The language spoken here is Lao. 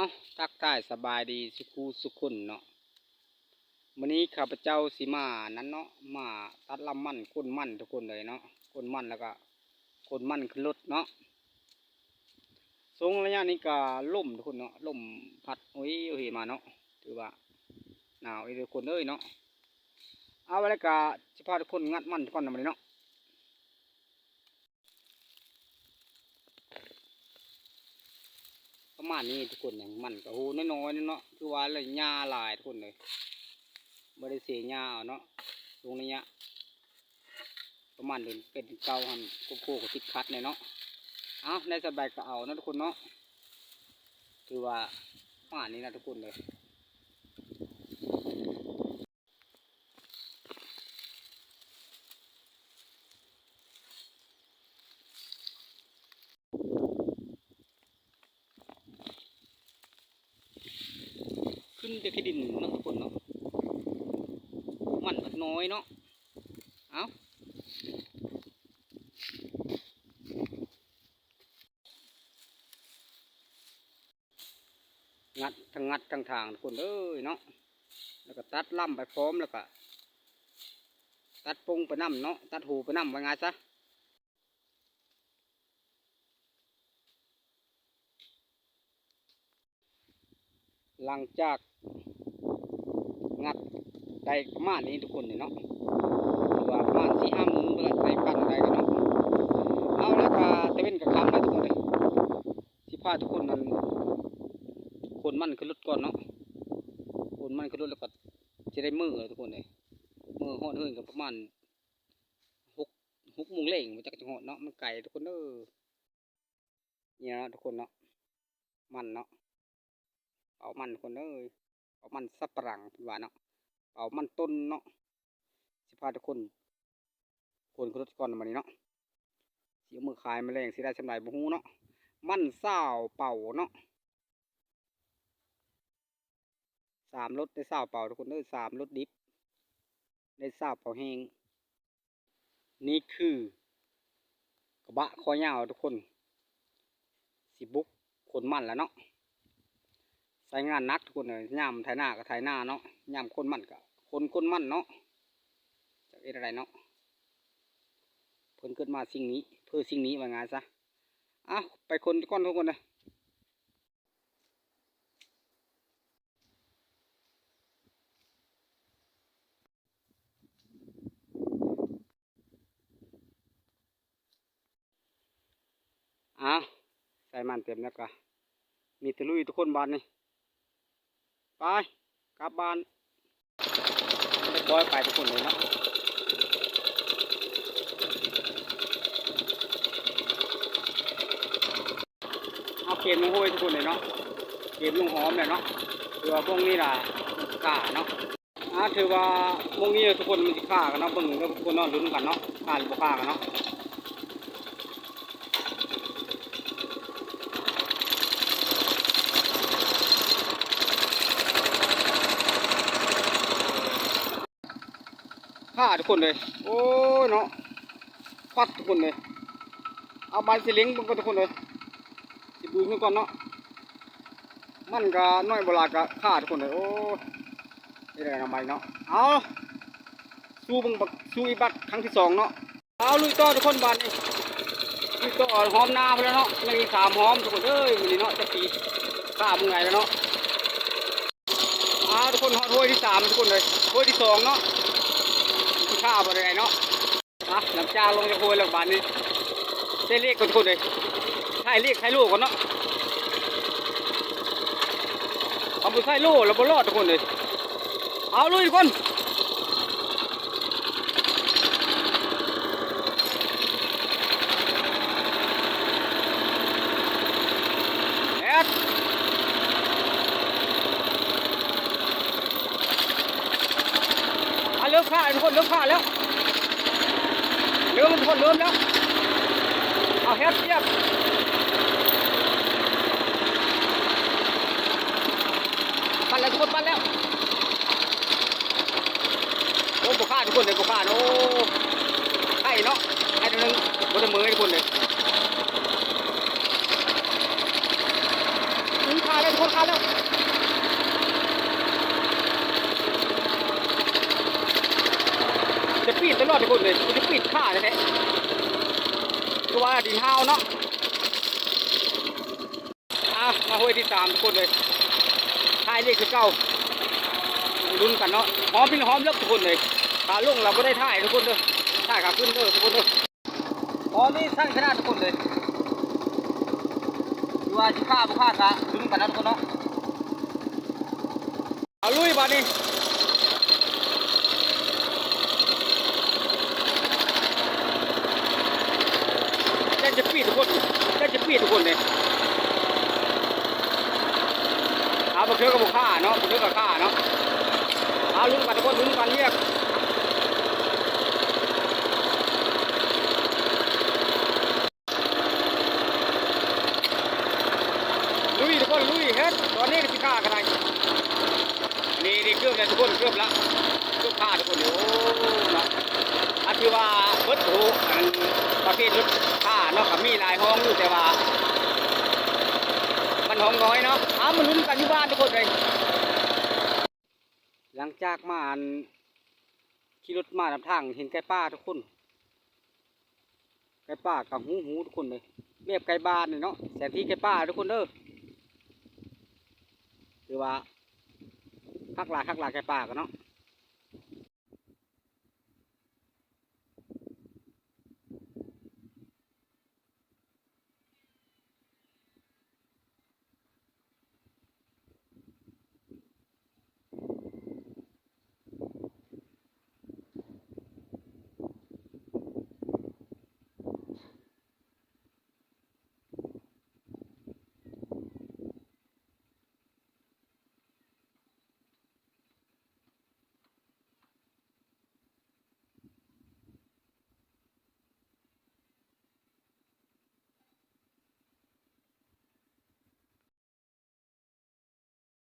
ເອົ້າ ທັກທາຍສະບາຍດີສຸຂູສຸຄົນເນາະ. ມື້ນີ້ຂ້າພະເຈົ້າຊິມານັ້ນເນາະ ມາຕັດລຳມັນ ກົ້ນມັນທຸກຄົນເອີຍເນາະ, ກົ້ນມັນ ແລ້ວກະຂົນມັນຂຶ້ນລົດເນາະ. ຊ່ວງໄລຍະນີ້ກະລົມທຸກຄົນເນາະ, ລົມພັດໂອຍໂອເຮມາເນາະ, ຖືວ່າໜາວອີ່ຫຼີທຸກຄົນເອີຍເນາະ. ເອົາ ແລ້ວກະຊິພາທຸກຄົນງັດມັນກ່ອນນະບັດນີ້ເນາະ. ປະມານນີ້ທຸກຄົນເອີຍ, ມັນກະໂຫນ້ອຍໆເນາະ, ຄືວ່າໄລຍະຫຼາຍທຸກຄົນເອີຍ, ບໍ່ໄດ້ເສຍຫຍ້າເອົາເນາະ. ຊ່ວງໄລຍະປະມານເດືອນແປດເດືອນເກົ້າຫັ້ນ ກົບໂຄກະຕິດຂັດແດ່ເນາະ. ເອົາ ໄດ້ສ່ຳໃດກະເອົາເນາະທຸກຄົນເນາະ, ຖືວ່າປະມານນີ້ນະທຸກຄົນເອີຍ. ຂຶ້ນແຕ່ຂີ້ດິນເນາະທຸກຄົນເນາະ, ມັນບັກນ້ອຍເນາະ. ເອົາ ງັດທັງງັດທັງຖາງທຸກຄົນເອີຍເນາະ, ແລ້ວກະຕັດລຳໄປພ້ອມ ແລ້ວກະຕັດປົງໄປນຳເນາະ, ຕັດຫູໄປນຳ ວ່າງ່າຍຊະ. ຫຼັງຈາກງັດໄດ້ປະມານນີ້ທຸກຄົນເນາະ, ຖືວ່າປະມານສີ່ຫ້າມື້ພຸ້ນລະ ໄດ້ປັນໄດ້ເນາະ. ເອົາ ແລ້ວກະຕາເວັນກະຄ່ຳແລ້ວທຸກຄົນເອີຍ, ຊິພາທຸກຄົນນັ້ນຂົນມັນຂຶ້ນລົດກ່ອນເນາະ, ຂົນມັນຂຶ້ນລົດແລ້ວກະຊິໄດ້ເມືອທຸກຄົນເອີຍ. ເມືອຮອດເຮືອນກະປະມານຫົກ ຫົກໂມງແລງ ບໍ່ຈັກຈະຮອດເນາະ, ມັນໄກທຸກຄົນເອີຍ. ນີ້ເນາະທຸກຄົນເນາະ, ມັນເນາະ, ເປົາມັນທຸກຄົນເອີຍ, ເປົາມັນສັບປະຫຼັງເພິ່ນວ່າເນາະ, ເປົາມັນຕົ້ນເນາະ. ຊິພາທຸກຄົນຂົນຂຶ້ນລົດກ່ອນບັດນີ້ເນາະ, ຊິເອົາເມືອຂາຍມື້ແລງຊິໄດ້ສ່ຳໃດບໍ່ຮູ້ເນາະ. ມັນຊາວເປົາເນາະ, ສາມລົດໄດ້ຊາວເປົາທຸກຄົນເອີຍ, ສາມລົດດິບໄດ້ຊາວເປົາແຮງ. ນີ້ຄືກະບະຄໍຍາວທຸກຄົນ, ຊິບຸກຂົນມັນແລ້ວເນາະ. ໃຊ້ງານໜັກທຸກຄົນເອີຍ, ຍາມໄຖນາກະໄຖນາເນາະ, ຍາມຂົນມັນກະຂົນ ຂົນມັນເນາະ, ຈັກເຮັດແນວໃດເນາະ. ເພິ່ນເກີດມາສິ່ງນີ້ ເພື່ອສິ່ງນີ້ ວ່າງ່າຍຊະ. ເອົາ ໄປຂົນກ່ອນທຸກຄົນເດີ. ເອົາ ໃສ່ມັນເຕັມແລ້ວກະມີແຕ່ລຸຍທຸກຄົນບາດນີ້. ໄປ ກັບບ້ານ ຮຽບຮ້ອຍໄປທຸກຄົນເລີຍເນາະ. ເອົາ ເກມລົງຫ້ວຍທຸກຄົນເລີຍເນາະ, ເກມລົງຫອມແລ້ວເນາະ. ຖືວ່າວົງນີ້ລະຂ້າເນາະ, ອ່າ ຖືວ່າວົງນີ້ທຸກຄົນມັນຊິຂ້າກັນເນາະ. ເບິ່ງເດີທຸກຄົນເນາະ, ລຸ້ນກັນເນາະ, ຂ້າຫຼືບໍ່ຂ້າກັນເນາະ. ຂ້າທຸກຄົນເລີຍ. ໂອ້ຍເນາະ, ປັດທຸກຄົນເລີຍ. ເອົາ ບາດຊິເລັງເບິ່ງກ່ອນທຸກຄົນເລີຍ, ຊິບຶງເບິ່ງກ່ອນເນາະ. ມັນກະນ້ອຍບໍ່ຫຼາຍກະຂ້າທຸກຄົນເລີຍ. ໂອ້ຍ ເຮັດໄດ້ນຳໄມ້ເນາະ. ເອົາ ສູ້ເບິ່ງ ສູ້ອີກບັດຄັ້ງທີສອງເນາະ. ເອົາ ລຸຍຕໍ່ທຸກຄົນບາດນີ້, ລຸຍຕໍ່ ຫອມນາພຸ້ນແລ້ວເນາະ. ຍັງອີກສາມຫອມທຸກຄົນເອີຍ ມື້ນີ້ເນາະ, ຈັກຊິຂ້າມື້ໃດແລ້ວເນາະ. ເອົາ ທຸກຄົນ ຮອດຫ້ວຍທີສາມທຸກຄົນເອີຍ, ຫ້ວຍທີສອງເນາະ, ຊິຂ້າບໍ່ໄດ້ເນາະ. ອ່ະ ຫຼັງຈາກລົງຈາກຫ້ວຍແລ້ວບາດນີ້ ໃສ່ເລກກ່ອນທຸກຄົນເອີຍ, ຖ່າຍເລກຖ່າຍໂລກ່ອນເນາະ. ເຮົາບໍ່ໃສ່ໂລແລ້ວບໍ່ລອດທຸກຄົນເອີຍ. ເອົາ ລຸຍທຸກຄົນ. ແອດ ອ່ະ ເລີ່ມຂ້າທຸກຄົນ, ເລີ່ມຂ້າແລ້ວ, ເລີ່ມທຸກຄົນ, ເລີ່ມແລ້ວ. ເອົາ ແຮດ ປຽກ, ປັນແລ້ວທຸກຄົນ, ປັນແລ້ວ. ໂອ້ ບໍ່ຂ້າທຸກຄົນເດ້, ບໍ່ຂ້າເນາະ. ໂອ້ ໄຂ່ເນາະ, ໄຂ່ໜ້ອຍໜຶ່ງ, ບໍ່ໄດ້ເມີຍທຸກຄົນເດ້. ອືມ ຂ້າແລ້ວ ຄົນຂາແລ້ວ ຈະປີດຕະຫຼອດທຸກຄົນເລີຍ ຈະປີດຂາແທ້ໆ ຄືວ່າດິນຫາວເນາະ. ອ່າ ມາຫ້ວຍທີສາມທຸກຄົນເລີຍ ຖ່າຍເລກຄືເກົ່າ ລຸ້ນກັນເນາະ. ຫອມພີ່ນ້ອງ ຫອມເລິກທຸກຄົນເລີຍ. ຂາລົງລະບໍ່ໄດ້ຖ່າຍທຸກຄົນເດີ ຖ່າຍຂາຂຶ້ນເດີທຸກຄົນເດີ. ຕອນນີ້ສັ່ນຂະໜາດທຸກຄົນເລີຍ ຫຼືວ່າຊິຂາບໍ່ຂາກະລຸ້ນກັນເນາະທຸກຄົນເນາະ. ເອົາລຸຍບາດນີ້ ແຕ່ຈະປີດທຸກຄົນ ແຕ່ຈະປີດທຸກຄົນເດ້. ເອົາ ບັກເທື່ອກໍບໍ່ຂາເນາະ ບັກເທື່ອກໍຂາເນາະ. ເອົາ ລຸ້ນກັນທຸກຄົນ ລຸ້ນກັນຮຽກ. ລຸຍທຸກຄົນລຸຍ ເຮັດ ຕອນນີ້ກໍຊິຂາກໍໄດ້. ນີ້ ນີ້ເກືອບແລ້ວທຸກຄົນ ເກືອບລະ ເກືອບຂາທຸກຄົນ. ໂອ້ ເນາະ ອັນທີ່ວ່າເບິດ ໂອ້ ອັນປະເພດລົດຂາເນາະ ກໍມີຫຼາຍຫ້ອງຢູ່ ແຕ່ວ່າມັນຫ້ອງນ້ອຍເນາະ. ເອົາ ມາລຸ້ນກັນຢູ່ບ້ານທຸກຄົນເອີຍ. ຫຼັງຈາກມາ ອັນ ຂີ່ລົດມານຳທາງເຫັນໄກ່ປ່າທຸກຄົນ ໄກ່ປ່າກະຫູໆທຸກຄົນເລີຍ ແບບໄກ່ບ້ານນີ້ເນາະ ແສນທີ່ໄກ່ປ່າທຸກຄົນເດີ. ຖືວ່າຄັກຫຼາຍ ຄັກຫຼາຍໄກ່ປ່າກະເນາະ.